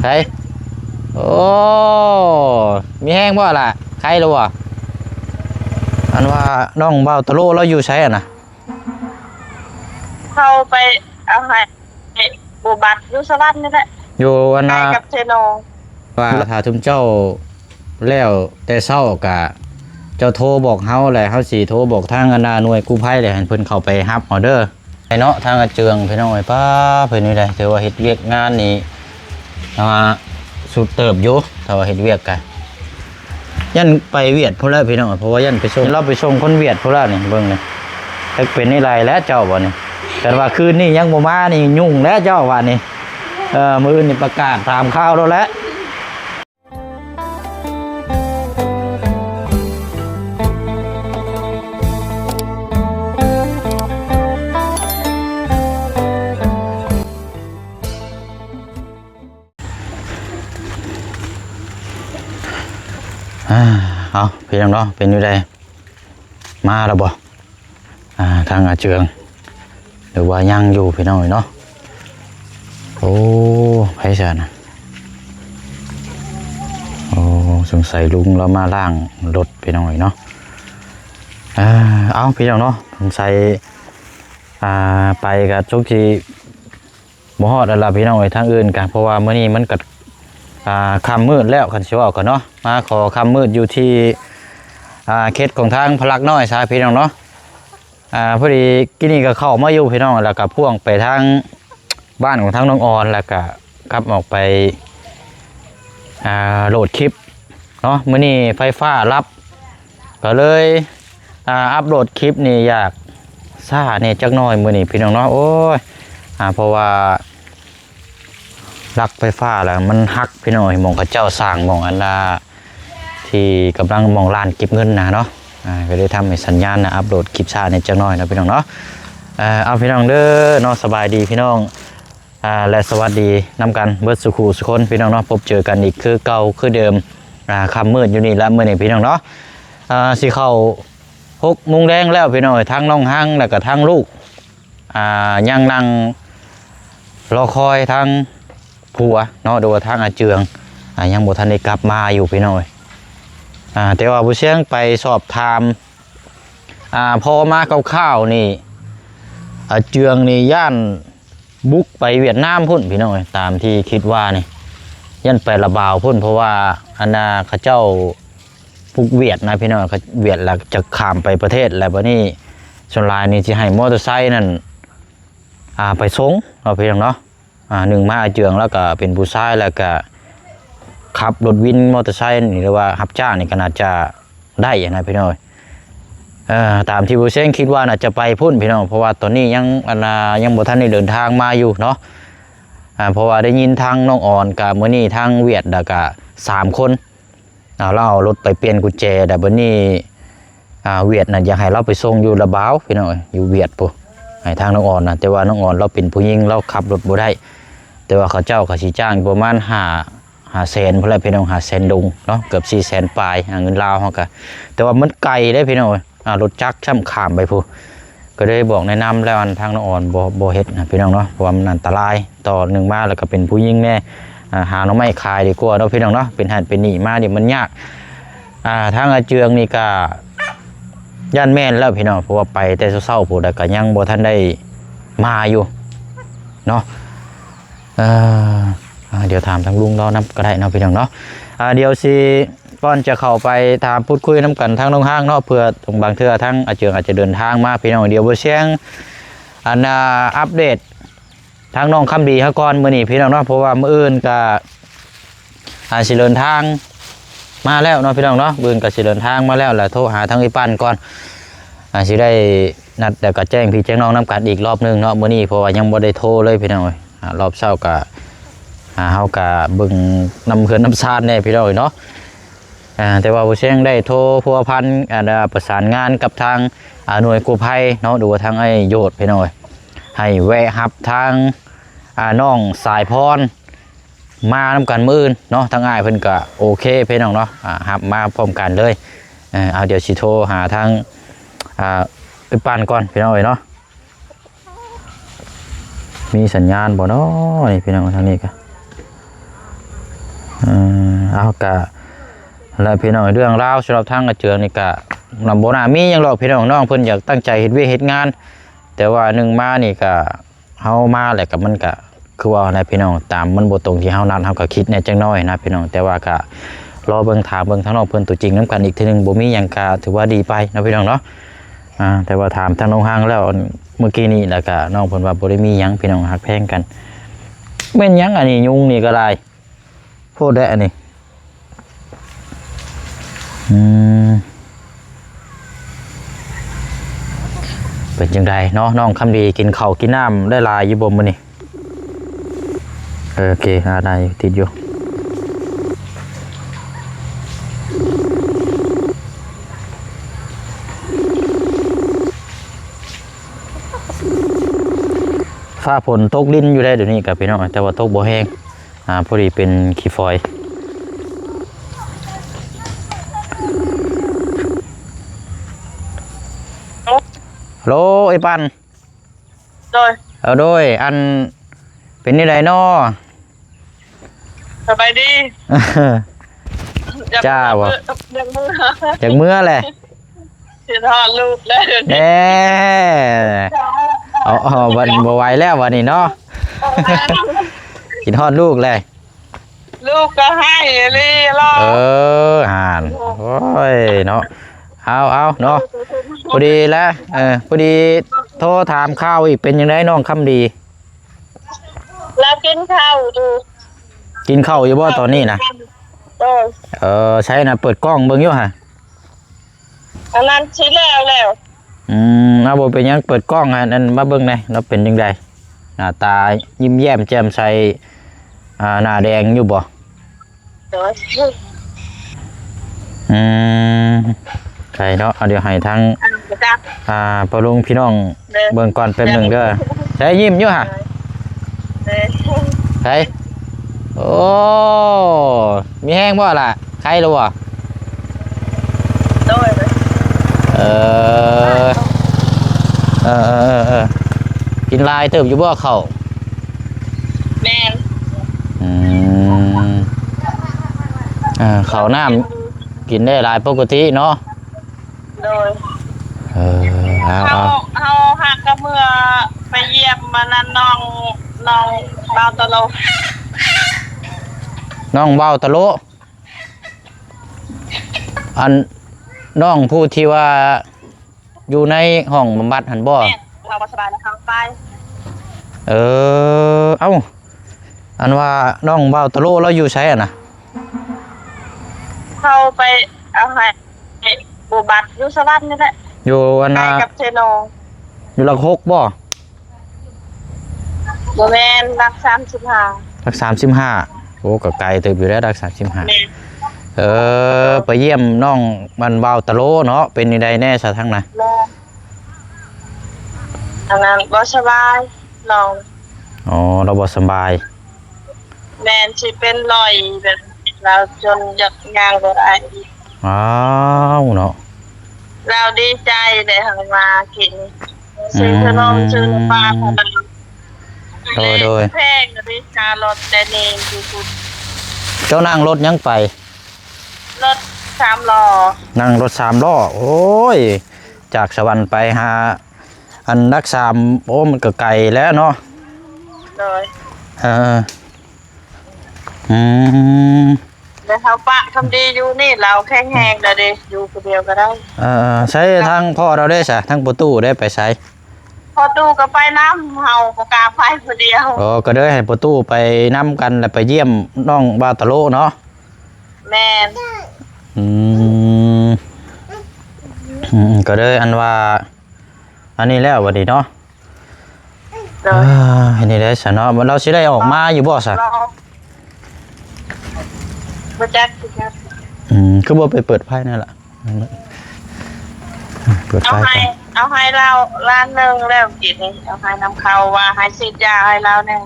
ໃສ? ໂອ້ ມີແຮງບໍ່ລະ? ໄຄແລ້ວບໍ່? ອັນວ່ານ້ອງບ່າວຕະໂລລາວຢູ່ໃສຫັ້ນນະ? ເຂົາໄປເອົາໃຫ້ໂບບັດຢູ່ສະຫວັນນີ້ແຫຼະ ຢູ່ອັນນ່າ ໃກ້ກັບເຊໂນ. ວ່າຖ້າຊຸມເຈົ້າແລ້ວແຕ່ເຊົ້າກະ ເຈົ້າໂທບອກເຮົາ ແລະເຮົາຊິໂທບອກທາງອັນນ່າໜ່ວຍກູ້ໄພ ແລະໃຫ້ເພິ່ນເຂົ້າໄປຮັບເອົາເດີ. ໄອ້ເນາະ ທາງອາເຈືອງ ພີ່ນ້ອງເອີຍ ປ້າ ເພິ່ນນີ້ໄດ ຖືວ່າເຮັດວຽກງານນີ້ ອ່າ ສຸດເຕີບຢູ່ ຖ້າວ່າເຮັດວຽກກະ ຢ້ານໄປຫວຽດພຸ້ນແຫຼະ ພີ່ນ້ອງ ເພາະວ່າຢ້ານໄປສົ່ງ ລາວໄປສົ່ງຄົນຫວຽດພຸ້ນແຫຼະນີ້ ເບິ່ງນີ້ ຈັກເປັນແນວໃດແລ້ວເຈົ້າບາດນີ້. ຄັນວ່າຄືນນີ້ຍັງບໍ່ມານີ້ຫຍຸ້ງແລ້ວເຈົ້າບາດນີ້. ເອີ ມື້ອື່ນນີ້ປະກາດຖາມຂ່າວໂລດແຫຼະ. ອາ ເອົາ ເປັນຫຍັງເນາະ ເປັນຢູ່ໃດ ມາແລ້ວບໍ່? ອ່າ ທາງອາເຈືອງ ຫຼືວ່າຍັງຢູ່ ພີ່ນ້ອງເອີຍເນາະ. ໂອ້ ໃຜຊັ້ນນະ? ໂອ້ ສົງໄສລຸງລາວມາລ້າງລົດ ພີ່ນ້ອງເອີຍເນາະ. ເອົາ ພີ່ນ້ອງເນາະ ສົງໄສ ອ່າ ໄປກະສົງຊິ ບໍ່ຮອດແລ້ວລະພີ່ນ້ອງເອີຍ ທາງອື່ນກະ ເພາະວ່າມື້ນີ້ມັນກະ ອ່າ ຄ່ຳມືດແລ້ວ ຄັນຊິເວົ້າກັນເນາະ. ມາຂໍຄ່ຳມືດຢູ່ທີ່ ອ່າ ເຂດຂອງທາງພະລັກນ້ອຍຊະພີ່ນ້ອງເນາະ. ອ່າ ພໍດີກີ້ນີ້ກະເຂົ້າມາຢູ່ພີ່ນ້ອງ ແລ້ວກະພ່ວງໄປທາງບ້ານຂອງທາງນ້ອງອອນ ແລ້ວກະຂັບອອກໄປ ອ່າ ໂຫຼດຄລິບເນາະ. ມື້ນີ້ໄຟຟ້າດັບ ກໍເລີຍ ອ່າ ອັບໂຫຼດຄລິບນີ້ຢາກຊ້າແດ່ຈັກໜ້ອຍມື້ນີ້ພີ່ນ້ອງເນາະ. ໂອ້ຍ ອ່າ ເພາະວ່າລັກໄຟຟ້າແລ້ວມັນຫັກພີ່ນ້ອງເອີຍ ໝ່ອງເຂົາເຈົ້າສ້າງ ໝ່ອງອັນນ່າ ທີ່ກຳລັງ ໝ່ອງລານເກັບເງິນນະເນາະ. ອ່າ ກໍເລີຍທຳໃຫ້ສັນຍານນະ ອັບໂຫຼດຄລິບຊ້າແດ່ຈັກໜ້ອຍເນາະ ພີ່ນ້ອງເນາະ. ເອົາ ພີ່ນ້ອງເດີເນາະ ສະບາຍດີພີ່ນ້ອງ ອ່າ ແລະ ສະຫວັດດີນຳກັນເບິດສູ່ຄູ່ສູ່ຄົນ ພີ່ນ້ອງເນາະ. ພົບເຈີກັນອີກຄືເກົ່າຄືເດີມ ອ່າ ຄ່ຳມືດຢູ່ນີ້ລະມື້ນີ້ ພີ່ນ້ອງເນາະ. ອ່າ ຊິເຂົ້າຫົກໂມງແລງແລ້ວ ພີ່ນ້ອງເອີຍ ທັງນ້ອງຮັງ ແລ້ວກະທັງລູກ ອ່າ ຍັງນັ່ງລໍຄອຍທາງຜົວເນາະ ຫຼືວ່າທາງອາເຈືອງ ອ່າ ຍັງບໍ່ທັນໄດ້ກັບມາຢູ່ ພີ່ນ້ອງເອີຍ. ອ່າ ແຕ່ວ່າຜູ້ຊຽງໄປສອບຖາມ ອ່າ ພໍມາຄ່າວໆນີ້ ອາເຈືອງນີ້ຢ້ານບຸກໄປຫວຽດນາມພຸ້ນ ພີ່ນ້ອງເອີຍ ຕາມທີ່ຄິດວ່ານີ້ ຢ້ານໄປລະບາວພຸ້ນ ເພາະວ່າອັນນ່າ ເຂົາເຈົ້າ ພວກຫວຽດນະພີ່ນ້ອງ ຫວຽດລະຈະຂ້າມໄປປະເທດ ແລ້ວບາດນີ້ສ່ວນຫຼາຍນີ້ຊິໃຫ້ມໍເຕີໄຊນັ້ນ ອ່າ ໄປສົ່ງເນາະ ພີ່ນ້ອງເນາະ. ອ່າ ໜຶ່ງມາອາເຈືອງລາວກະເປັນຜູ້ຊາຍ ແລ້ວກະຂັບລົດວິນມໍເຕີໄຊນີ້ ຫຼືວ່າຮັບຈ້າງນີ້ກະໜ້າຈະໄດ້ນະພີ່ນ້ອງ. ເອີ ຕາມທີ່ຜູ້ຊຽງຄິດວ່າໜ້າຈະໄປພຸ້ນພີ່ນ້ອງ ເພາະວ່າຕອນນີ້ຍັງ ອັນນ່າ ຍັງບໍ່ທັນໄດ້ເດີນທາງມາຢູ່ເນາະ. ອ່າ ເພາະວ່າໄດ້ຍິນທາງນ້ອງອອນກະ ມື້ນີ້ທາງຫວຽດລະກະສາມຄົນ ອ່າ ລາວເອົາລົດໄປປ່ຽນກຸນແຈ ແລ້ວບາດນີ້ ອ່າ ຫວຽດນະຢາກໃຫ້ລາວໄປສົ່ງຢູ່ລະບາວ ພີ່ນ້ອງເອີຍ ຢູ່ຫວຽດພຸ້ນ ໃຫ້ທາງນ້ອງອອນນະ. ແຕ່ວ່ານ້ອງອອນລາວເປັນຜູ້ຍິງ ລາວຂັບລົດບໍ່ໄດ້ ແຕ່ວ່າເຂົາເຈົ້າກໍຊິຈ້າງຢູ່ປະມານຫ້າ ຫ້າແສນພຸ້ນແຫຼະ ພີ່ນ້ອງ ຫ້າແສນດົງເນາະ ເກືອບສີ່ແສນປາຍ ອ່າ ເງິນລາວເຮົາກະ ແຕ່ວ່າມັນໄກເດ້ ພີ່ນ້ອງເອີຍ. ອ່າ ລົດຈັກຊ້ຳຂ້າມໄປພຸ້ນ ກໍໄດ້ບອກແນະນຳແລ້ວ ອັນທາງນ້ອງອອນບໍ່ ບໍ່ເຮັດນະພີ່ນ້ອງເນາະ ເພາະວ່າມັນອັນຕະລາຍ ຕໍ່ໜຶ່ງມາແລ້ວກໍເປັນຜູ້ຍິງແດ່. ອ່າ ຫາໜໍ່ໄມ້ຂາຍດີກວ່າເນາະ ພີ່ນ້ອງເນາະ ເປັນຫັ້ນເປັນນີ້ມານີ້ມັນຍາກ. ອ່າ ທາງອາເຈືອງນີ້ກະຢ້ານແມ່ນແລ້ວພີ່ນ້ອງ ເພາະວ່າໄປແຕ່ເຊົ້າໆພຸ້ນ ແລ້ວກະຍັງບໍ່ທັນໄດ້ມາຢູ່ເນາະ. ເອີ ອ່າ ດຽວຖາມທາງລຸງລາວນຳກໍໄດ້ເນາະ ພີ່ນ້ອງເນາະ. ອ່າ ດຽວຊິ ກ່ອນຈະເຂົ້າໄປຖາມພູດຄຸຍນຳກັນທາງນ້ອງຮ້າງເນາະ ເພື່ອບາງເທື່ອທາງອາເຈືອງອາດຈະເດີນທາງມາ ພີ່ນ້ອງ ດຽວບໍ່ຊຽງ ອັນນ່າ ອັບເດດທາງນ້ອງຄຳດີເຮົາກ່ອນມື້ນີ້ ພີ່ນ້ອງເນາະ ເພາະວ່າມື້ອື່ນກະ ອາ ຊິເດີນທາງມາແລ້ວເນາະ ພີ່ນ້ອງເນາະ ມື້ອື່ນກະຊິເດີນທາງມາແລ້ວ ແລ້ວໂທຫາທາງອີ່ປັ້ນກ່ອນ ອາ ຊິໄດ້ນັດ ແລ້ວກະແຈ້ງພີ່ແຈ້ງນ້ອງນຳກັນອີກລອບໜຶ່ງເນາະ ມື້ນີ້ ເພາະວ່າຍັງບໍ່ໄດ້ໂທເລີຍ ພີ່ນ້ອງເອີຍ. ອາ ລອບເຊົ້າກະ ອາ ເຮົາກະເບິ່ງນຳເຮືອນນຳຊານແດ່ ພີ່ນ້ອງເອີຍເນາະ. ອາ ແຕ່ວ່າບໍ່ຊຽງໄດ້ໂທພົວພັນ ອາ ປະສານງານກັບທາງ ອາ ໜ່ວຍກູ້ໄພເນາະ ຫຼືວ່າທາງອ້າຍໂຍດ ພີ່ນ້ອງເອີຍ ໃຫ້ແວະຮັບທາງ ອາ ນ້ອງສາຍພອນ ມານຳກັນມື້ອື່ນເນາະ. ທາງອ້າຍເພິ່ນກະໂອເຄ ພີ່ນ້ອງເນາະ ອາ ຮັບມາພ້ອມກັນເລີຍ. ເອົາ ດຽວຊິໂທຫາທາງ ອາ ເອື້ອຍປັ້ນກ່ອນ ພີ່ນ້ອງເອີຍເນາະ. ມີສັນຍານບໍ່ເນາະນີ້ ພີ່ນ້ອງ ທາງນີ້ກະ ເອີ ເອົາ ກະ ແລະ ພີ່ນ້ອງ ເລື່ອງລາວສຳລັບທາງອາເຈືອງນີ້ກະ ນຳ ບໍ່ໜ້າມີຫຍັງດອກພີ່ນ້ອງ. ນ້ອງເພິ່ນຢາກຕັ້ງໃຈເຮັດວຽກເຮັດງານ ແຕ່ວ່າໜຶ່ງມານີ້ກະ ເຮົາມາແລ້ວກະ ມັນກະຄືວ່າແຫຼະພີ່ນ້ອງ ຕາມມັນບໍ່ຕົງທີ່ເຮົານັດ ເຮົາກະຄິດແດ່ຈັກໜ້ອຍນະພີ່ນ້ອງ. ແຕ່ວ່າກະລໍເບິ່ງ ຖາມເບິ່ງທາງນ້ອງເພິ່ນຕົວຈິງນຳກັນອີກເທື່ອໜຶ່ງ ບໍ່ມີຫຍັງກະຖືວ່າດີໄປເນາະພີ່ນ້ອງເນາະ. ອ່າ ແຕ່ວ່າຖາມທາງນ້ອງຮັງແລ້ວ ມື້ກີ້ນີ້ ແລ້ວກະນ້ອງເພິ່ນວ່າບໍ່ໄດ້ມີຫຍັງພີ່ນ້ອງ ຮັກແພງກັນ. ແມ່ນຫຍັງອັນນີ້ ຍຸງນີ້ກະຫຼາຍໂພດແດ່ອັນນີ້. ອືມ ເປັນຈັ່ງໃດເນາະ ນ້ອງຄຳດີ ກິນເຂົ້າກິນນ້ຳໄດ້ຫຼາຍຢູ່ບໍ່ມື້ນີ້? ເອີ ໂອເຄ ອ່າ ໄດ້ຢູ່ ຕິດຢູ່. ຟ້າຝົນຕົກລິນຢູ່ເດ້ ດຽວນີ້ກະພີ່ນ້ອງ ແຕ່ວ່າຕົກບໍ່ແຮງ ອ່າ ພໍດີເປັນຂີ້ຝອຍ. ໂລ ເອີຍ ປັນ ໂດຍ ເອີ ໂດຍ ອັນ ເປັນແນວໃດນໍ? ສະບາຍດີ. ຢາກ ຈ້າບໍ່? ຢາກເມືອ ຢາກເມືອແຫຼະ. ຄິດຮອດລູກແລ້ວດຽວນີ້. ແນ່ ເອົາ ເອົາ ບັດ ບໍ່ໄຫວແລ້ວບັດນີ້ເນາະ ຄິດຮອດລູກແຫຼະ. ລູກກໍໄຫ້ອີ່ຫຼີລະ. ເອີ ຫັ້ນ ໂອ້ຍເນາະ. ເອົາ ເອົາເນາະ ພໍດີແຫຼະ ເອີ ພໍດີໂທຖາມຂ່າວອີກ ເປັນຈັ່ງໃດນ້ອງຄຳດີ? ລາວກິນເຂົ້າຢູ່. ກິນເຂົ້າຢູ່ບໍ່ຕອນນີ້ນະ? ໂດຍ. ເອີ ໃສນະ ເປີດກ້ອງເບິ່ງຢູ່ຫະ. ອັນນັ້ນຊິແລ້ວແລ້ວ. ອືມ ເອົາ ບໍ່ເປັນຫຍັງ ເປີດກ້ອງໃຫ້ອັນ ມາເບິ່ງແດ່ ລາວເປັນຈັ່ງໃດ ໜ້າຕາຍິ້ມແຍ້ມແຈ່ມໃສ ອ່າ ໜ້າແດງຢູ່ບໍ່? ໂດຍ. ອືມ ໃຊ່ເນາະ ເອົາ ດຽວໃຫ້ທາງ ອ່າ ປ້າລຸງພີ່ນ້ອງ ເບິ່ງກ່ອນແປັບໜຶ່ງເດີ. ໃສ ຍິ້ມຢູ່ຫະ? ໃສ ໂອ້ ມີແຮງບໍ່ລະ? ໄຄແລ້ວບໍ່? ໂດຍ. ເອີ ເອີ ເອີ ເອີ ກິນຫຼາຍເຕີບຢູ່ບໍ່ເຂົ້າ? ແມ່ນ. ອືມ ເອີ ເຂົ້ານ້ຳກິນໄດ້ຫຼາຍປົກກະຕິເນາະ? ໂດຍ. ເອີ ເອົາ ເຮົາ ເຮົາຫາກະເມືອໄປຢ້ຽມອັນນັ້ນ ນ້ອງ ນ້ອງບ່າວຕະໂລ. ນ້ອງບ່າວຕະໂລ ອັນ ນ້ອງຜູ້ທີ່ວ່າຢູ່ໃນຫ້ອງບຳບັດຫັ້ນບໍ່? ແມ່ນ ເຮົາບໍ່ສະບາຍແລ້ວເຮົາໄປ. ເອີ ເອົ້າ ອັນວ່ານ້ອງບ່າວຕະໂລລາວຢູ່ໃສຫັ້ນນະ? ເຮົາໄປເອົາໃຫ້ ບໍ່ບັດຢູ່ສະຫວັນນີ້ແຫຼະ ຢູ່ອັນນ່າ ໃກ້ກັບເຊໂນ. ຢູ່ຫຼັກຫົກບໍ່? ບໍ່ແມ່ນ ຫຼັກສາມສິບຫ້າ. ຫຼັກສາມສິບຫ້າ ໂອ້ ກໍໄກເຕີບຢູ່ແລ້ວ ຫຼັກສາມສິບຫ້າ. ແມ່ນ. ເອີ ໄປຢ້ຽມນ້ອງມັນບ່າວຕະໂລເນາະ ເປັນຈັ່ງໃດແດ່ຊະທາງນັ້ນ? ແມ່ນ. ອັນນັ້ນບໍ່ສະບາຍ ນ້ອງ. ອໍ ລາວບໍ່ສະບາຍ. ແມ່ນ ຊິເປັນລອຍແບບ ລາວຈົນຢາກຍ່າງບໍ່ໄດ້. ອ້າວເນາະ ລາວດີໃຈໄດ້ຫັ້ນມາກິນ ຊື້ຂະໜົມ ອືມ ຊື້ນ້ຳປາໃຫ້ລາວ. ໂດຍ ໂດຍ. ແພງເດ້ຄ່າລົດແຕ່ນີ້ຢູ່ພຸ້ນ. ເຈົ້ານັ່ງລົດຫຍັງໄປ? ລົດສາມລໍ້. ນັ່ງລົດສາມລໍ້ ໂອ້ຍ ຈາກສະຫວັນໄປຫາອັນຫຼັກສາມ ໂອ້ ມັນກໍໄກແລ້ວເນາະ. ໂດຍ. ເອີ ອືມ ແລ້ວເຮົາປະຄຳດີຢູ່ນີ້ ລາວແຂງແຮງແລ້ວເດ້ ຢູ່ຜູ້ດຽວກໍໄດ້. ເອີ ໃສທາງພໍ່ລາວເດ້ຊະ ທາງພໍ່ຕູ້ເດ້ໄປໃສ? ພໍ່ຕູ້ກໍໄປນຳ ເຮົາບໍ່ກ້າໄປຜູ້ດຽວ. ອໍ ກໍເລີຍໃຫ້ພໍ່ຕູ້ໄປນຳກັນ ແລ້ວໄປຢ້ຽມນ້ອງບ່າວຕະໂລເນາະ. ແມ່ນ. ອືມ ອືມ ກໍເລີຍອັນວ່າ ອັນນີ້ແລ້ວບັດນີ້ເນາະ. ໂດຍ. ອ່າ ອັນນີ້ໄດ້ຊະເນາະ ລາວຊິໄດ້ອອກມາຢູ່ບໍ່ຊະ? ບໍ່ຈັກຄືກັນ. ອືມ ຄືບໍ່ໄປເປີດໄຟນັ້ນລະ? ເປີດໄຟ ເອົາໃຫ້ ເອົາໃຫ້ລາວລ້ານໜຶ່ງແລ້ວກິນນີ້ ເອົາໃຫ້ນຳເຂົາວ່າໃຫ້ສີດຢາໃຫ້ລາວແດ່.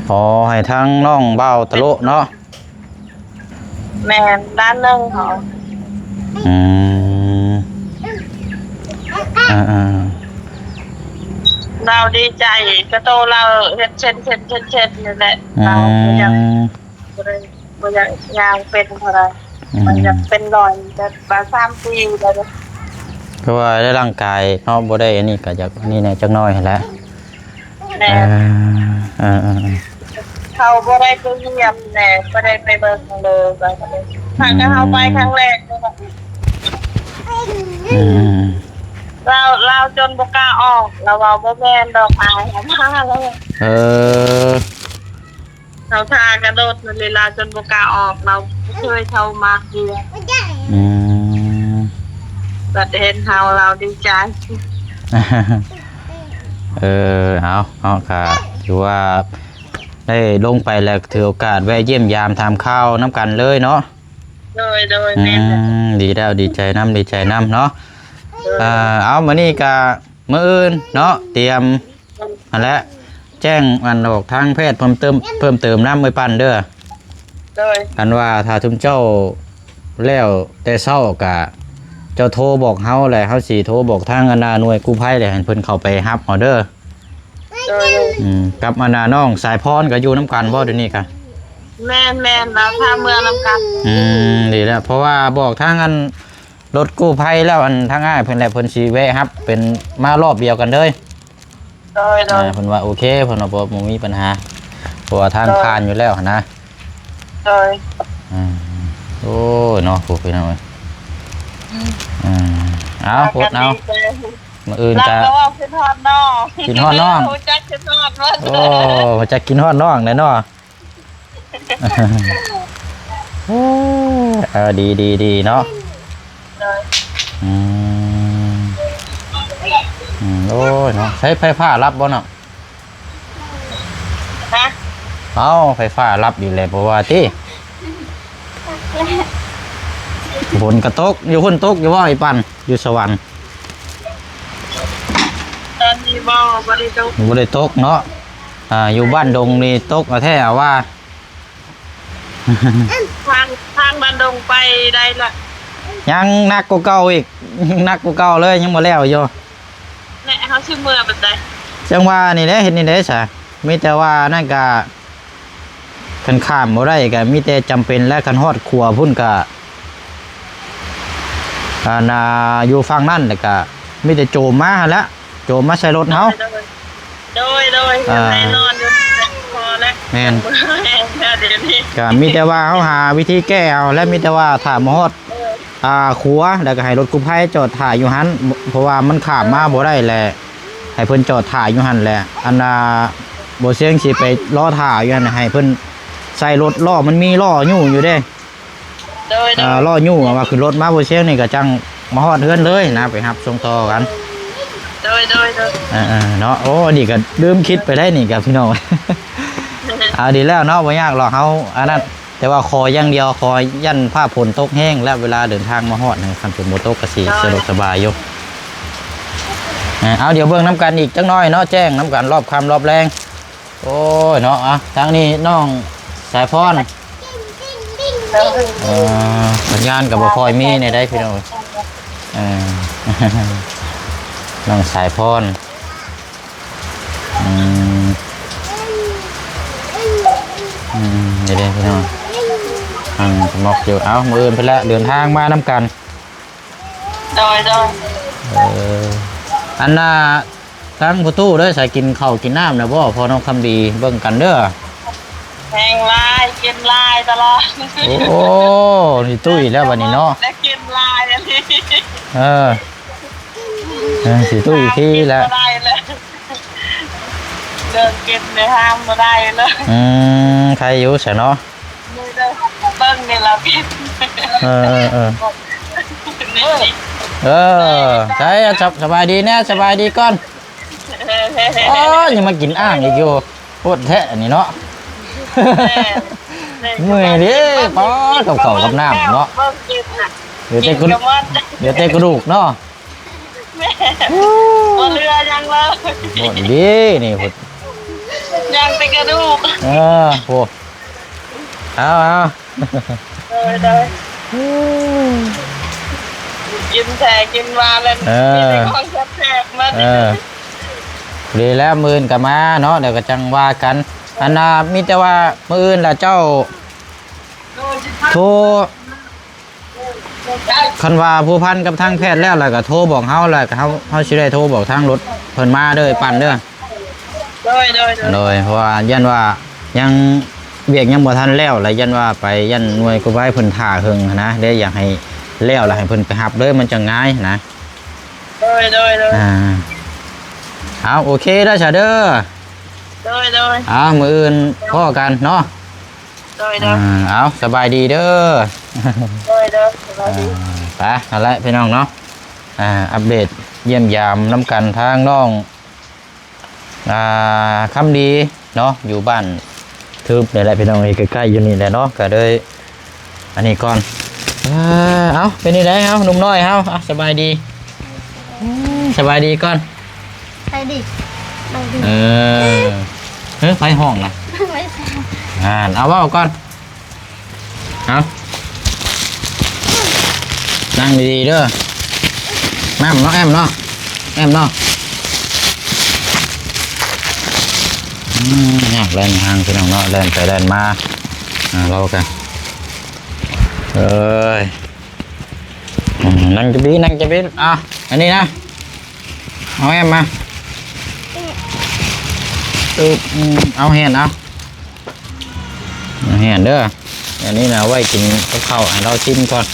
ອໍ ໃຫ້ທາງນ້ອງບ່າວຕະໂລເນາະ. ແມ່ນ ລ້ານໜຶ່ງເຂົາ. ອືມ ອ່າໆ ລາວດີໃຈ ກະໂຕລາວເຮັດເຊັ່ນໆໆໆນີ້ແຫຼະ. ອືມ ລາວບໍ່ຢາກ ບໍ່ຢາກຍ່າງເປັນເທົ່າໃດ ອືມ ມັນຢາກເປັນລອຍແບບວ່າສາມປີແລ້ວເດ້ ຄືວ່າໃນຮ່າງກາຍເນາະ ບໍ່ໄດ້ອັນນີ້ກໍຢາກອັນນີ້ແດ່ຈັກໜ້ອຍຫັ້ນແຫຼະ. ແມ່ນ ເອີ ເອີ ເອີ ເອີ ເຂົາບໍ່ໄດ້ໄປຢ້ຽມແດ່ ບໍ່ໄດ້ໄປເບິ່ງເລີຍ ຫາກະເຮົາໄປຄັ້ງແລກນີ້ແຫຼະ. ອືມ ລາວ ລາວຈົນບໍ່ກ້າອອກ ລາວເວົ້າບໍ່ແມ່ນດອກ ອາຍເຮົາມາແລ້ວ. ເອີ ເຮົາຖ້າກະດົນນັ້ນເລີຍ ລາວຈົນບໍ່ກ້າອອກ ລາວບໍ່ເຄີຍເຂົ້າມາເທື່ອ. ອືມ ບັດເຫັນເຮົາລາວດີໃຈ. ເອີ ເອົາ ເຮົາກະຖືວ່າໄດ້ລົງໄປແລ້ວ ຖືໂອກາດແວະຢ້ຽມຢາມຖາມຂ່າວນຳກັນເລີຍເນາະ. ໂດຍ ໂດຍ ອືມ ແມ່ນແຫຼະ ດີແລ້ວ ດີໃຈນຳ ດີໃຈນຳເນາະ. ໂດຍ ເອີ ເອົາ ມື້ນີ້ກະ ມື້ອື່ນເນາະ ຕຽມຫັ້ນແຫຼະ ແຈ້ງອັນອອກທາງແພດເພີ່ມເຕີມ ເພີ່ມເຕີມນຳ ເອື້ອຍປັ້ນເດີ. ໂດຍ ຄັນວ່າຖ້າຊຸມເຈົ້າແລ້ວແຕ່ເຊົ້າກະ ເຈົ້າໂທບອກເຮົາ ແລ້ວເຮົາຊິໂທບອກທາງອັນນ່າໜ່ວຍກູ້ໄພ ແລ້ວໃຫ້ເພິ່ນເຂົ້າໄປຮັບເອົາເດີ. ໂດຍ ອືມ ກັບອັນນ່ານ້ອງສາຍພອນກໍຢູ່ນຳກັນບໍ່ດຽວນີ້ກະ? ແມ່ນໆ ລາວພາເມືອນຳກັນ. ອືມ ດີແລ້ວ ເພາະວ່າບອກທາງອັນລົດກູ້ໄພແລ້ວ ອັນທາງອ້າຍເພິ່ນແຫຼະ ເພິ່ນຊິແວະຮັບເປັນມາລອບດຽວກັນເລີຍ. ໂດຍໆ ອ່າ ເພິ່ນວ່າໂອເຄ ເພິ່ນວ່າບໍ່ ບໍ່ມີບັນຫາ ເພາະວ່າທາງ ໂດຍ ຜ່ານຢູ່ແລ້ວຫັ້ນນະ. ໂດຍ ອືມ ໂອ້ຍເນາະ ໂອ້ ພີ່ນ້ອງເອີຍ ອືມ ເອົາ ອົດເອົາ ມື້ອື່ນກະ ລາວກໍເວົ້າຄິດຮອດນ້ອງ ຄິດຮອດນ້ອງ ຮູ້ຈັກຄິດຮອດເບິດ. ໂອ້ ຮູ້ຈັກຄິດຮອດນ້ອງແຫຼະເນາະ. ເອີ ດີໆໆເນາະ. ໂດຍ ອືມ ອືມ ໂອ້ຍເນາະ ໃຊ້ໄຟຟ້າລັບບໍ່ເນາະ? ຮະ? ເອົ້າ ໄຟຟ້າລັບອີກແລ້ວ ບໍ່ວ່າຕິ. ຝົນກະຕົກ ຢູ່ພຸ້ນຕົກຢູ່ບໍ່ ໄອ້ປັ້ນ ຢູ່ສະຫວັນ? ຕອນນີ້ບໍ່ ບໍ່ໄດ້ຕົກ ບໍ່ໄດ້ຕົກເນາະ. ອ່າ ຢູ່ບ້ານດົງນີ້ຕົກແທ້ວ່າ ທາງ ທາງບ້ານດົງໄປໄດ້ລະ ຍັງໜັກກວ່າເກົ່າອີກ ໜັກກວ່າເກົ່າເລີຍ ຍັງບໍ່ແລ້ວຢູ່. ແລະ ເຮົາຊິເມືອບັດໃດ? ຈັ່ງວ່ານີ້ແຫຼະ ເຮັດແນວໃດຊະ? ມີແຕ່ວ່ານັ້ນກະ ຄັນຂ້າມບໍ່ໄດ້ກະມີແຕ່ຈຳເປັນແຫຼະ ຄັນຮອດຂົວພຸ້ນກະ ອັນນ່າ ຢູ່ຝັ່ງນັ້ນແລ້ວກະມີແຕ່ໂຈມມາຫັ້ນແຫຼະ ໂຈມມາໃສ່ລົດເຮົາ. ໂດຍ ໂດຍ ອ່າ ແນ່ນອນຢູ່ ພໍແລ້ວ ແມ່ນ ແຮງແທ້ດຽວນີ້ ກະມີແຕ່ວ່າເຮົາຫາວິທີແກ້ເອົາ ແລະ ມີແຕ່ວ່າຖ້າມາຮອດ ເອີ ອ່າ ຂົວ ແລ້ວກໍໃຫ້ລົດກູ້ໄພຈອດຖ້າຢູ່ຫັ້ນ ເພາະວ່າມັນຂ້າມມາບໍ່ໄດ້ແຫຼະ ໃຫ້ເພິ່ນຈອດຖ້າຢູ່ຫັ້ນແຫຼະ. ອັນນ່າ ບໍ່ຊຽງຊິໄປລໍຖ້າຢູ່ຫັ້ນ ໃຫ້ເພິ່ນໃສ່ລົດ ລໍ້ມັນມີລໍ້ຍູ້ຢູ່ເດ້. ໂດຍ ໂດຍ ອ່າ ລໍຍູ້ວ່າຂຶ້ນລົດມາບໍ່ຊຽງນີ້ກໍຈັ່ງມາຮອດເຮືອນເລີຍນະ ໄປຮັບສົ່ງຕໍ່ກັນ. ໂດຍ ໂດຍ ໂດຍ ເອີໆ ເນາະ. ໂອ້ ອັນນີ້ກໍລືມຄິດໄປໄດ້ນີ້ກັບພີ່ນ້ອງ. ເອົາ ດີແລ້ວເນາະ ບໍ່ຍາກດອກ ເຮົາອັນນັ້ນ ແຕ່ວ່າຂໍຢ່າງດຽວ ຂໍຢ້ານຟ້າຝົນຕົກແຮງ ແລ້ວເວລາເດີນທາງມາຮອດ ຄັນຝົນບໍ່ຕົກກໍຊິສະດວກສະບາຍຢູ່. ເອີ ເອົາ ດຽວເບິ່ງນຳກັນອີກຈັກໜ້ອຍເນາະ ແຈ້ງນຳກັນຮອບຄ່ຳຮອບແລງ. ໂອ້ຍເນາະ ອ່ະ ທາງນີ້ນ້ອງສາຍພອນ ເອີ ສັນຍານກໍບໍ່ຄ່ອຍມີແນວໃດພີ່ນ້ອງ. ເອີ ນ້ອງສາຍພອນ ອືມ ອືມ ນີ້ເດ້ພີ່ນ້ອງ ທາງໝອກຢູ່. ເອົ້າ ມື້ອື່ນເພິ່ນລະເດີນທາງມານຳກັນ. ໂດຍ ໂດຍ ເອີ ອັນນ່າ ທາງພໍ່ຕູ້ເດີ ໃສກິນເຂົ້າກິນນ້ຳແລ້ວບໍ່? ພໍ່ນ້ອງຄຳດີ ເບິ່ງກັນເດີ. ແຮງຫຼາຍ ກິນຫຼາຍຕະຫຼອດ. ໂອ້ ນີ້ຕຸ້ຍແລ້ວບັດນີ້ເນາະ ແລ້ວກິນຫຼາຍອັນນີ້. ເອີ ເອີ ຊິຕຸ້ຍທີ່ແລ້ວ ກິນບໍ່ໄດ້ແລ້ວ ເລື່ອງກິນນີ້ຫ້າມບໍ່ໄດ້ເລີຍ. ອືມ ໃຄຢູ່ຊະເນາະ. ເບິ່ງນີ້ລະ ເອີ ເອີ ເອີ ເອີ ໃສ ສະ ສະບາຍດີແດ່ ສະບາຍດີກ່ອນ. ອໍ ຍັງມາກິນອ່າງອີກຢູ່ ໂພດແທ້ອັນນີ້ເນາະ. ເມື່ອຍເດ້ ປໍ ກັບເຂົ້າກັບນ້ຳເນາະ ເຫຼືອແຕ່ກະ ເຫຼືອແຕ່ກະດູກເນາະ. ແມ່ນ ບໍ່ເຫຼືອຫຍັງເລີຍ. ບໍ່ດີນີ້ພຸ້ນ ຍັງແຕ່ກະດູກ. ເອີ ໂອ້ ເອົາ ເອົາ ໂດຍ ໂດຍ ກິນແທ້ກິນຫວານແລ້ວ ເອີ ມີແຕ່ຂອງແຊບໆ ເອີ ດີແລ້ວ ມື້ອື່ນກໍມາເນາະ ດຽວກໍຈັ່ງວ່າກັນ. ອັນນ່າ ມີແຕ່ວ່າມື້ອື່ນລະເຈົ້າ ໂທ ຄັນວ່າພົວພັນກັບທາງແພດແລ້ວ ແລ້ວກໍໂທບອກເຮົາ ແລ້ວກໍເຮົາ ເຮົາຊິໄດ້ໂທບອກທາງລົດເພິ່ນມາເດີ ອ້າຍປັນເດີ. ໂດຍ ໂດຍ ໂດຍ ໂດຍ ເພາະວ່າຢ້ານວ່າຍັງ ວຽກຍັງບໍ່ທັນແລ້ວ ແລ້ວຢ້ານວ່າໄປ ຢ້ານໜ່ວຍກູ້ໄພເພິ່ນຖ້າເຫິງຫັ້ນນະ ເລີຍຢາກໃຫ້ແລ້ວ ແລ້ວໃຫ້ເພິ່ນໄປຮັບເລີຍ ມັນຈັ່ງງ່າຍຫັ້ນນະ. ໂດຍ ໂດຍ ໂດຍ ອ່າ ເອົາ ໂອເຄເດີຊະເດີ. ໂດຍ ໂດຍ ເອົາ ມື້ອື່ນພໍ້ກັນເນາະ. ໂດຍ ໂດຍ ອ່າ ເອົາ ສະບາຍດີເດີ. ໂດຍ ໂດຍ ສະບາຍດີ ອ່າ ໄປ ຫັ້ນແຫຼະພີ່ນ້ອງເນາະ ອ່າ ອັບເດດຢ້ຽມຢາມນຳກັນທາງນ້ອງ ອ່າ ຄຳດີເນາະ ຢູ່ບ້ານທຶບນີ້ແຫຼະພີ່ນ້ອງເອີຍ ໃກ້ໆຢູ່ນີ້ແຫຼະເນາະ ກໍເລີຍອັນນີ້ກ່ອນ. ອ່າ ເອົາ ເປັນຈັ່ງໃດເຮົາ ໜຸ່ມນ້ອຍເຮົາ ອ່ະ ສະບາຍດີ ສະບາຍດີກ່ອນ ສະບາຍດີ ສະບາຍດີ ເອີ ເອີ ໃຜຮ້ອງນະ ໄປໃສ ອ່າ ເອົາ ເວົ້າກ່ອນ ເອົາ ນັ່ງດີໆເດີ ແອມເນາະ ແອມເນາະ ແອມເນາະ ອືມ ຍາກແລ່ນທາງພີ່ນ້ອງເນາະ ແລ່ນໄປແລ່ນມາ ອ່າ ເຮົາກໍ ເອີຍ ອືມ ນັ່ງຈະບີ ນັ່ງຈະບີ ອ່ະ ອັນນີ້ນະ ເອົາແອມມາ ອືມ ເອົາແຮນ ເອົາ ເອົາແຮນເດີ ອັນນີ້ນະ ໄວ້ກິນກັບເຂົ້າ ໃຫ້ລາວຊິມກ່ອນ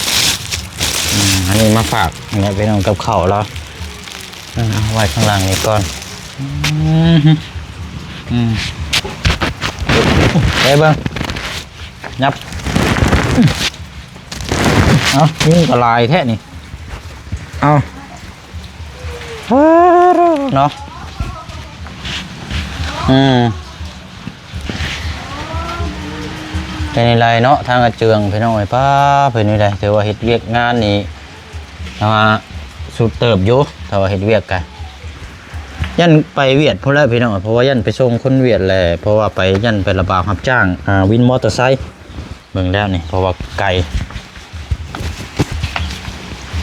ອືມ ອັນນີ້ມາຝາກແມ່ພີ່ນ້ອງກັບເຂົ້າລາວ ເອົາໄວ້ຂ້າງຫຼັງນີ້ກ່ອນ ອືມ ອືມ ໄປເບິ່ງ ຫຍັບ ເອົາ ຍຸງກໍຫຼາຍແທ້ນີ້ ເອົາ ເນາະ ອືມ ເປັນຈັ່ງໃດເນາະ ທາງອາເຈືອງ ພີ່ນ້ອງເອີຍ ປ້າ ເປັນຈັ່ງໃດ ຖືວ່າເຮັດວຽກງານນີ້ ແຕ່ວ່າສຸດເຕີບຢູ່ ຖ້າວ່າເຮັດວຽກກະ ຢ້ານໄປຫວຽດພຸ້ນແຫຼະພີ່ນ້ອງ ເພາະວ່າຢ້ານໄປສົ່ງຄົນຫວຽດແຫຼະ ເພາະວ່າໄປ ຢ້ານໄປລະບາບຮັບຈ້າງ ອ່າ ວິນມໍເຕີໄຊ ເບິ່ງແລ້ວນີ້ ເພາະວ່າໄກ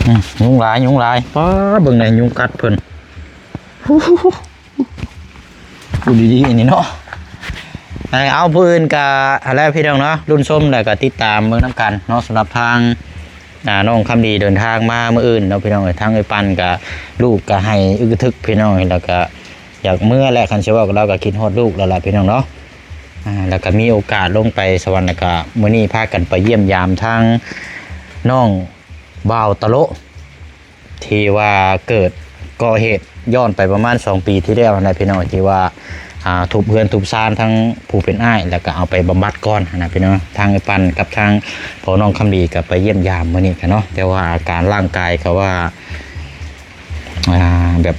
ອືມ ຍຸງຫຼາຍ ຍຸງຫຼາຍ ປ້າ ເບິ່ງແດ່ ຍຸງກັດເພິ່ນ ຢູ່ດີໆນີ້ເນາະ ເອົາ ຜູ້ອື່ນກະຫັ້ນແຫຼະພີ່ນ້ອງເນາະ ລຸ້ນຊົມ ແລ້ວກະຕິດຕາມເບິ່ງນຳກັນເນາະ ສຳລັບທາງ ອ່າ ນ້ອງຄຳດີເດີນທາງມາມື້ອື່ນເນາະ ພີ່ນ້ອງເອີຍ ທາງເອື້ອຍປັນກະ ລູກກະໄຫ້ອຶກກະທຶກ ພີ່ນ້ອງເອີຍ ແລ້ວກະຢາກເມືອແຫຼະ ຄັນຊິເວົ້າກັບລາວກະຄິດຮອດລູກແລ້ວລະ ພີ່ນ້ອງເນາະ ອ່າ ແລ້ວກະມີໂອກາດລົງໄປສະຫວັນ ແລ້ວກະມື້ນີ້ພາກັນໄປຢ້ຽມຢາມທາງນ້ອງບ່າວຕະໂລະ ທີ່ວ່າເກີດກໍ່ເຫດຍ້ອນໄປປະມານສອງປີທີ່ແລ້ວຫັ້ນນະ ພີ່ນ້ອງ ທີ່ວ່າ ອ່າ ທຸບເຮືອນທຸບຊານທັງຜູ້ເປັນອ້າຍ ແລ້ວກໍເອົາໄປບຳບັດກ່ອນຫັ້ນນະ ພີ່ນ້ອງ ທາງອ້າຍປັນກັບທາງພໍ່ນ້ອງຄຳດີກໍໄປຢ້ຽມຢາມມື້ນີ້ກະເນາະ ແຕ່ວ່າອາການຮ່າງກາຍກໍວ່າ ອ່າ ແບບ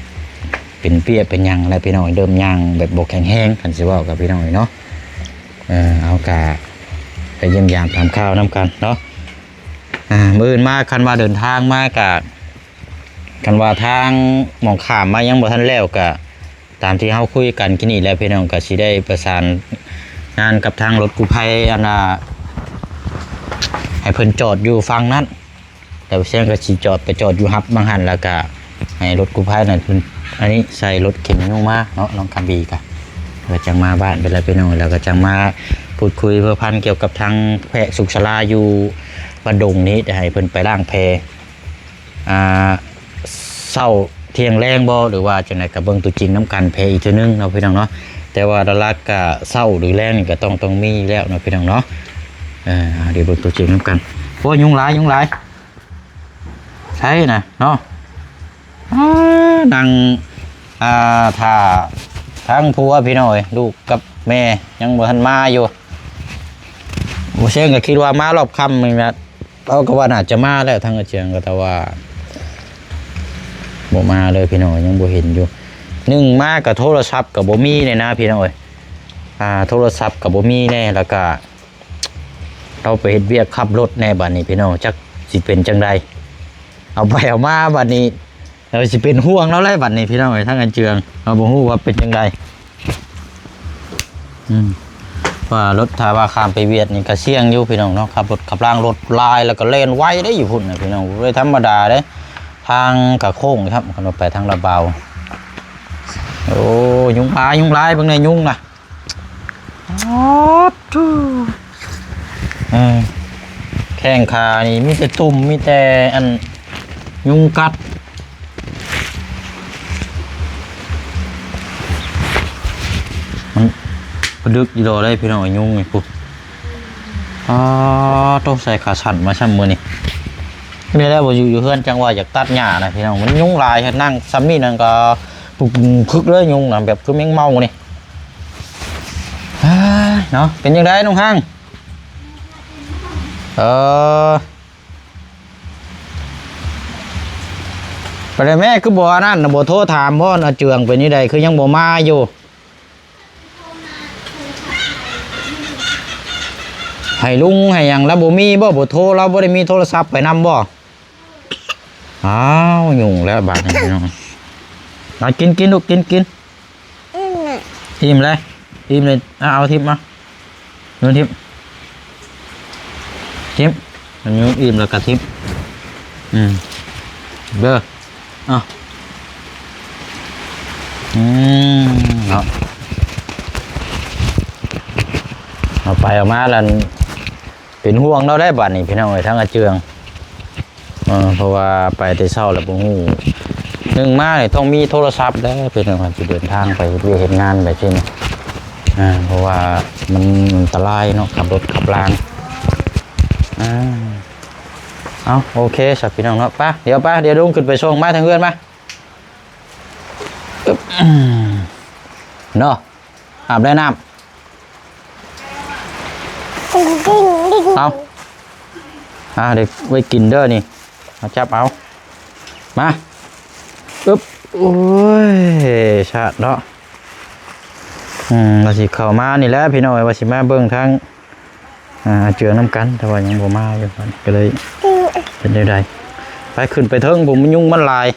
ເປັນເປ້ຍເປັນຫຍັງແຫຼະ ພີ່ນ້ອງ ເລີ່ມຍ່າງແບບບໍ່ແຂງແຮງ ຄັນຊິເວົ້າກັບພີ່ນ້ອງເນາະ ເອີ ເຮົາກະໄປຢ້ຽມຢາມຖາມຂ່າວນຳກັນເນາະ ອ່າ ມື້ອື່ນມາ ຄັນວ່າເດີນທາງມາກະ ຄັນວ່າທາງໝອງຂ້າມມາຍັງບໍ່ທັນແລ້ວ ກະຕາມທີ່ເຮົາຄຸຍກັນກີ້ນີ້ແຫຼະ ພີ່ນ້ອງ ກະຊິໄດ້ປະສານງານກັບທາງລົດກູ້ໄພ ອັນວ່າໃຫ້ເພິ່ນຈອດຢູ່ຝັ່ງນັ້ນ ແລ້ວແຊງກໍຊິຈອດ ໄປຈອດຢູ່ຮັບໝ່ອງຫັ້ນ ແລ້ວກະໃຫ້ລົດກູ້ໄພນັ້ນເພິ່ນ ອັນນີ້ໃສ່ລົດເຂັນຍຸງມາເນາະ ນ້ອງຄຳບີກະ ແລ້ວຈັ່ງມາບ້ານໄປແລ້ວ ພີ່ນ້ອງ ແລ້ວກໍຈັ່ງມາ ພູດຄຸຍພົວພັນກ່ຽວກັບທາງແພະສຸກສາລາຢູ່ບ້ານດົງນີ້ ໃຫ້ເພິ່ນໄປລ້າງແພ ອ່າ ເຊົ້າທ່ຽງແລງບໍ່ ຫຼືວ່າຈັ່ງໃດ ກໍເບິ່ງຕົວຈິງນຳກັນແພອີກເທື່ອໜຶ່ງເນາະ ພີ່ນ້ອງເນາະ ແຕ່ວ່າຫຼັກໆກໍເຊົ້າ ຫຼື ແລງນີ້ກໍຕ້ອງ ຕ້ອງມີຢູ່ແລ້ວເນາະ ພີ່ນ້ອງເນາະ ເອີ ດຽວເບິ່ງຕົວຈິງນຳກັນ ໂອ້ຍ ຍຸງຫຼາຍ ຍຸງຫຼາຍ ໃສນະເນາະ ອ່າ ນັ່ງ ອ່າ ຖ້າທາງຜົວ ພີ່ນ້ອງເອີຍ ລູກກັບແມ່ຍັງບໍ່ທັນມາຢູ່ ບໍ່ເຊີງກໍຄິດວ່າມາຮອບຄ່ຳນີ້ແຫຼະ ເຮົາກໍວ່າໜ້າຈະມາແລ້ວ ທາງອາເຈີງກໍ ແຕ່ວ່າບໍ່ມາເລີຍ ພີ່ນ້ອງເອີຍ ຍັງບໍ່ເຫັນຢູ່ ໜຶ່ງມາກໍໂທລະສັບກໍບໍ່ມີແນ່ນະ ພີ່ນ້ອງເອີຍ ອ່າ ໂທລະສັບກໍບໍ່ມີແນ່ ແລ້ວກໍ ເຮົາໄປເຮັດວຽກຂັບລົດແນ່ ບັດນີ້ພີ່ນ້ອງ ຈັກຊິເປັນຈັ່ງໃດ ເອົາໄປເອົາມາບັດນີ້ ເຮົາຊິເປັນຫ່ວງລາວແຫຼະບັດນີ້ ພີ່ນ້ອງເອີຍ ທາງອາເຈືອງ ເຮົາບໍ່ຮູ້ວ່າເປັນຈັ່ງໃດ ອືມ ວ່າລົດ ຖ້າວ່າຂ້າມໄປຫວຽດນີ້ກໍສ່ຽງຢູ່ ພີ່ນ້ອງເນາະ ຂັບລົດຂັບລາງ ລົດຫຼາຍ ແລ້ວກໍແລ່ນໄວເດ້ ຢູ່ພຸ້ນນະ ພີ່ນ້ອງ ບໍ່ໄດ້ທຳມະດາເດ້ ທາງກໍໂຄ້ງຊ້ຳ ຄັນວ່າໄປທາງລາວບາວ ໂອ້ ຍຸງຫຼາຍ ຍຸງຫຼາຍ ເບິ່ງແນ່ ຍຸງນະ ອອດ ເອີ ແຂ້ງຂານີ້ມີແຕ່ຕຸ່ມ ມີແຕ່ອັນຍຸງກັດ. ມັນປະດຶກຢູ່ດອກເດ້ພີ່ນ້ອງ ຍຸງນີ້ພຸ້ນ. ອາໂຕ ໃສ່ຂາສັ້ນມາຊ້ຳມື້ນີ້. ນີ້ແຫຼະ ບໍ່ຢູ່ ຢູ່ເຮືອນ ຈັ່ງວ່າຢາກຕັດຫຍ້ານະພີ່ນ້ອງ ມັນຍຸງຫຼາຍ. ເຮັດນັ່ງຊ່ຳນີ້ນັ້ນກໍປຶກໆເລີຍ ຍຸງນະ ແບບຄືແມງເມົານີ້. ເອີຍເນາະ ເປັນຈັ່ງໃດນ້ອງຮັງ? ເອີ ໄປແລ້ວແມ່ ຄືບໍ່ອັນນັ້ນນະ ບໍ່ໂທຖາມບໍ່ ອາເຈືອງເປັນຈັ່ງໃດ ຄືຍັງບໍ່ມາຢູ່? ໃຫ້ລຸງໃຫ້ຫຍັງລາວບໍ່ມີບໍ່ ເບີໂທລາວບໍ່ໄດ້ມີໂທລະສັບໄປນຳບໍ່? ອ້າວ ຫຍຸ້ງແລ້ວບາດນີ້ພີ່ນ້ອງ. ເອົາ ກິນ ກິນລູກ ກິນ ກິນ. ອີ່ມແລ້ວ ອີ່ມແລ້ວ ເອົາ ເອົາຖິ້ມ ເອົາ ໂຍນຖິ້ມ ຖິ້ມ. ມັນໂຍນອີ່ມແລ້ວກໍຖິ້ມ. ອືມ ເດີ ເອົາ ອືມ ເນາະ ເອົາໄປເອົາມາແລ້ວ ເປັນຫ່ວງລາວໄດ໋ບາດນີ້ພີ່ນ້ອງເອີຍ ທາງອາເຈືອງ. ເອີ ເພາະວ່າໄປແຕ່ເຊົ້າແລ້ວບໍ່ຮູ້ ໜຶ່ງມານີ້ຕ້ອງມີໂທລະສັບແດ່ພີ່ນ້ອງ ຄັນຊິເດີນທາງໄປເຮັດວຽກເຮັດງານແບບຊີ້ນະ. ເພາະວ່າມັນອັນຕະລາຍເນາະ ຂັບລົດຂັບລາງ. ເອົາ ໂອເຄຊະພີ່ນ້ອງເນາະ ໄປ ດຽວໄປ ດຽວລຸງຂຶ້ນໄປສົ່ງ ມາທາງເຮືອນມາ ເນາະ ອາບໄດ້ນ້ຳ. ເອົາ ອ່າ ເດັກໄວ້ກິນເດີນີ້ ມາຈັບເອົາ ມາ ອຶບ ໂອ້ຍ ຊາດເນາະ. ອືມ ວ່າຊິເຂົ້າມານີ້ແຫຼະພີ່ນ້ອງເອີຍ ວ່າຊິມາເບິ່ງທາງ ອ່າ ອາເຈືອງນຳກັນ ແຕ່ວ່າຍັງບໍ່ມາຢູ່ ກໍເລີຍເປັນແນວໃດ. ໄປ ຂຶ້ນໄປເທິງ ຜູ້ມັນຍຸງມັນຫຼາຍ.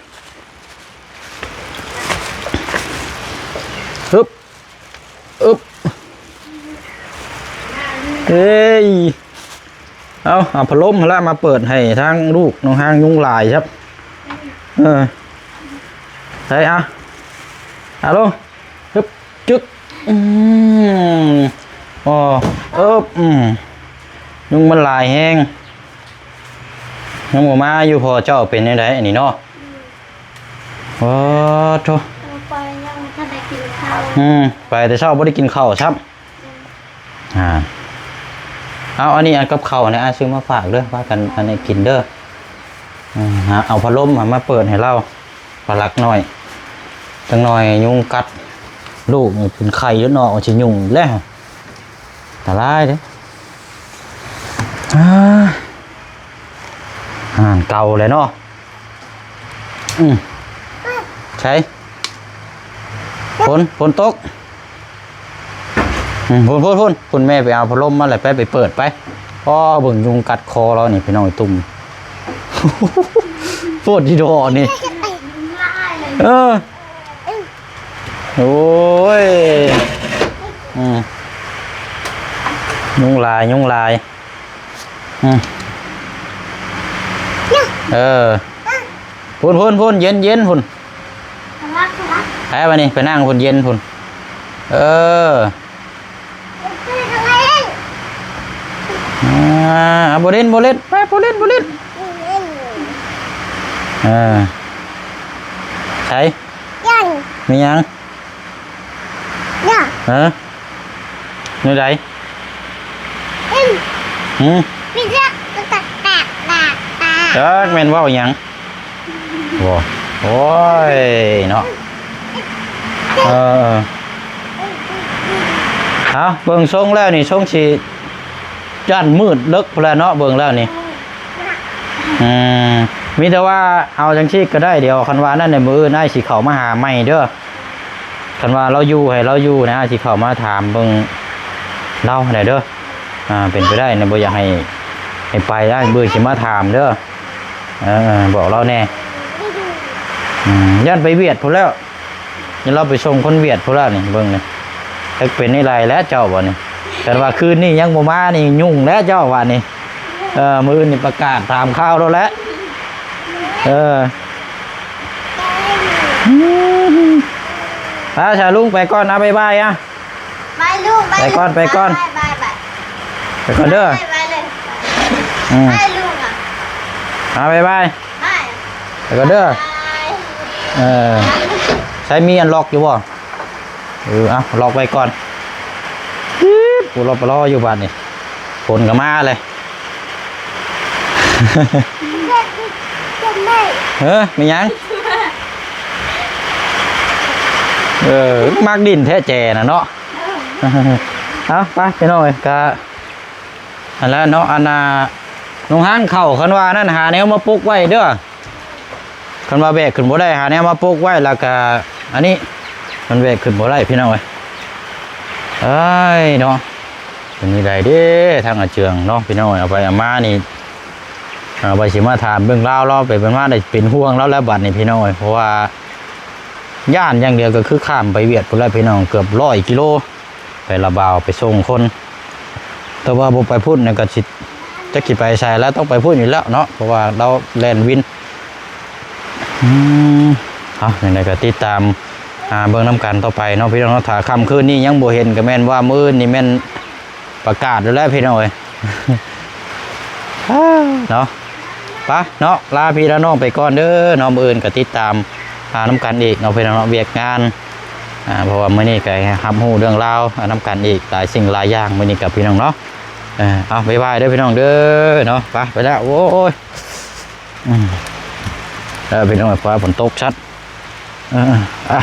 ຮຶບ ອຶບ ເອີຍ ເອົາ ເອົາພັດລົມຫັ້ນລະມາເປີດໃຫ້ທາງລູກນ້ອງຮາງ ຍຸງຫຼາຍຄັບ. ເອີ ໃສ່ ເອົາ ເອົາລົງ ຮຶບ ຈຶກ ອືມ ອໍ ເອີບ ອືມ ຍຸງມັນຫຼາຍແຮງ. ຍັງບໍ່ມາຢູ່ ພໍ່ເຈົ້າເປັນແນວໃດອັນນີ້ເນາະ? ໂອ້ໂທ ໄປຍັງບໍ່ທັນໄດ້ກິນເຂົ້າ ອືມ ໄປແຕ່ເຊົ້າບໍ່ໄດ້ກິນເຂົ້າຊ້ຳ. ອ່າ ເອົາ ອັນນີ້ ອັນກັບເຂົ້ານີ້ ອ້າຍຊື້ມາຝາກເດີ ພາກັນອັນນີ້ກິນເດີ. ອືມ ເອົາພັດລົມມາເປີດໃຫ້ລາວ ປາລັກນ້ອຍ ຈັກໜ່ອຍຍຸງກັດ ລູກນີ້ເປັນໄຂ້ຢູ່ເນາະ ຊິຍຸງແລ້ວ ອັນຕະລາຍເດ້. ອ່າ ອາຫານເກົ່າແຫຼະເນາະ. ອືມ ໃສ ຝົນ ຝົນຕົກ. ອືມ ພຸ້ນ ພຸ້ນ ພຸ້ນ ພຸ້ນ ແມ່ໄປເອົາພັດລົມມາແລ້ວ ໄປ ໄປເປີດໄປ. ອໍ ເບິ່ງຍຸງກັດຄໍລາວນີ້ພີ່ນ້ອງ ຕຸ່ມ ໂພດດີດອນີ້. ເອີ ໂອ້ຍ ອືມ ຍຸງຫຼາຍ ຍຸງຫຼາຍ. ອືມ ເອີ ພຸ້ນ ພຸ້ນ ພຸ້ນ ເຢັນ ເຢັນ ພຸ້ນ. ໄປບາດນີ້ ໄປນັ່ງພຸ້ນ ເຢັນພຸ້ນ. ເອີ ອ່າ ບໍ່ຫຼິ້ນ ບໍ່ຫຼິ້ນ ໄປ ບໍ່ຫຼິ້ນ ບໍ່ຫຼິ້ນ. ເອີ ໃສ ມີຫຍັງ? ຮະ ແນວໃດ? ອືມ ຫື? ຈັກແມ່ນເວົ້າຫຍັງ? ບໍ່ ໂອ້ຍເນາະ. ເອີ ເອົາ ເບິ່ງຊົງແລ້ວນີ້ ຊົງຊິຢ້ານມືດເລິກພຸ້ນແຫຼະເນາະ ເບິ່ງແລ້ວນີ້. ອືມ ມີແຕ່ວ່າເອົາຈັ່ງຊີ້ກໍໄດ້ ດຽວຄັນວ່ານັ້ນ ມື້ອື່ນອ້າຍຊິເຂົ້າມາຫາໃໝ່ເດີ. ຄັນວ່າລາວຢູ່ ໃຫ້ລາວຢູ່ນະ ອ້າຍຊິເຂົ້າມາຖາມເບິ່ງລາວໃຫ້ແດ່ເດີ. ອ່າ ເປັນໄປໄດ້ນະ ບໍ່ຢາກໃຫ້ ໃຫ້ໄປ ອ້າຍເບິ່ງຊິມາຖາມເດີ. ເອີ ບອກລາວແດ່. ອືມ ຢ້ານໄປຫວຽດພຸ້ນແລ້ວ. ນີ້ລາວໄປສົ່ງຄົນຫວຽດພຸ້ນລະນີ້ ເບິ່ງນີ້ ຈັກເປັນແນວໃດແລ້ວເຈົ້າບາດນີ້. ຄັນວ່າຄືນນີ້ຍັງບໍ່ມານີ້ຫຍຸ້ງແລ້ວເຈົ້າບາດນີ້. ເອີ ມື້ອື່ນນີ້ປະກາດຖາມຂ່າວໂລດແຫຼະ. ເອີ ອືມ ໄປຊະ ລຸງໄປກ່ອນນະ ບາຍບາຍອະ. ບາຍລູກ ບາຍ ໄປກ່ອນ ໄປກ່ອນ ບາຍ ບາຍ ບາຍ ໄປກ່ອນເດີ ບາຍ ບາຍເລີຍ. ອືມ ບາຍລຸງອະ ອາ ບາຍບາຍ ບາຍ ໄປກ່ອນເດີ ບາຍ ເອີ ໃຊ້ມີອັນລັອກຢູ່ບໍ່? ເອີ ເອົາ ລັອກໄວ້ກ່ອນ ປີບ ກູລໍປະລໍຢູ່ບາດນີ້ ຝົນກໍມາເລີຍ ເອີ ມີຫຍັງ? ເອີ ມັກດິນແທ້ແຈນະເນາະ ເອົາ ໄປ ພີ່ນ້ອງເອີຍ ກະ ອັນນັ້ນເນາະ ອັນນ່າ ໂຮງຮານເຂົ້າ ຄັນວ່ານັ້ນ ຫາແນວມາປົກໄວ້ເດີ ຄັນວ່າແບກຂຶ້ນບໍ່ໄດ້ ຫາແນວມາປົກໄວ້ ແລ້ວກະ ອັນນີ້ ມັນແບກຂຶ້ນບໍ່ໄດ້ ພີ່ນ້ອງເອີຍ ເອີຍເນາະ ເປັນຈັ່ງໃດເດ້ ທາງອາເຈືອງເນາະ ພີ່ນ້ອງເອີຍ ເອົາໄປເອົາມານີ້ ອ່າ ວ່າຊິມາຖາມເບິ່ງລາວ ລາວໄປເບິ່ງມາໄດ້ເປັນຫ່ວງລາວແລ້ວບັດນີ້ ພີ່ນ້ອງເອີຍ ເພາະວ່າຢ້ານຢ່າງດຽວກໍຄືຂ້າມໄປຫວຽດພຸ້ນແຫຼະ ພີ່ນ້ອງ ເກືອບຮ້ອຍກິໂລ ໄປລະບ່າວໄປສົ່ງຄົນ ແຕ່ວ່າບໍ່ໄປພຸ້ນນະກໍຊິ ຈັກຊິໄປໃສແລ້ວ ຕ້ອງໄປພຸ້ນຢູ່ແລ້ວເນາະ ເພາະວ່າລາວແລ່ນວິນ ອືມ ເອົາ ຈັ່ງໃດກໍຕິດຕາມ ອ່າ ເບິ່ງນຳກັນຕໍ່ໄປເນາະ ພີ່ນ້ອງເນາະ ຖ້າຄ່ຳຄືນນີ້ຍັງບໍ່ເຫັນ ກໍແມ່ນວ່າມື້ອື່ນນີ້ແມ່ນປະກາດຢູ່ແລ້ວ ພີ່ນ້ອງເອີຍ ເນາະ ໄປເນາະ ລາພີ່ລານ້ອງໄປກ່ອນເດີເນາະ ມື້ອື່ນກໍຕິດຕາມ ອ່າ ນຳກັນອີກເນາະ ພີ່ນ້ອງເນາະ ວຽກງານ ອ່າ ເພາະວ່າມື້ນີ້ກໍໄດ້ຮັບຮູ້ເລື່ອງລາວ ອ່າ ນຳກັນອີກຫຼາຍສິ່ງຫຼາຍຢ່າງ ມື້ນີ້ກັບພີ່ນ້ອງເນາະ ເອີ ເອົາ ບາຍບາຍເດີພີ່ນ້ອງເດີເນາະ ໄປ ໄປແລ້ວ ໂອ້ຍ ອືມ ເອີ ພີ່ນ້ອງ ຟ້າຝົນຕົກຊັດ ເອີ ອ່ະ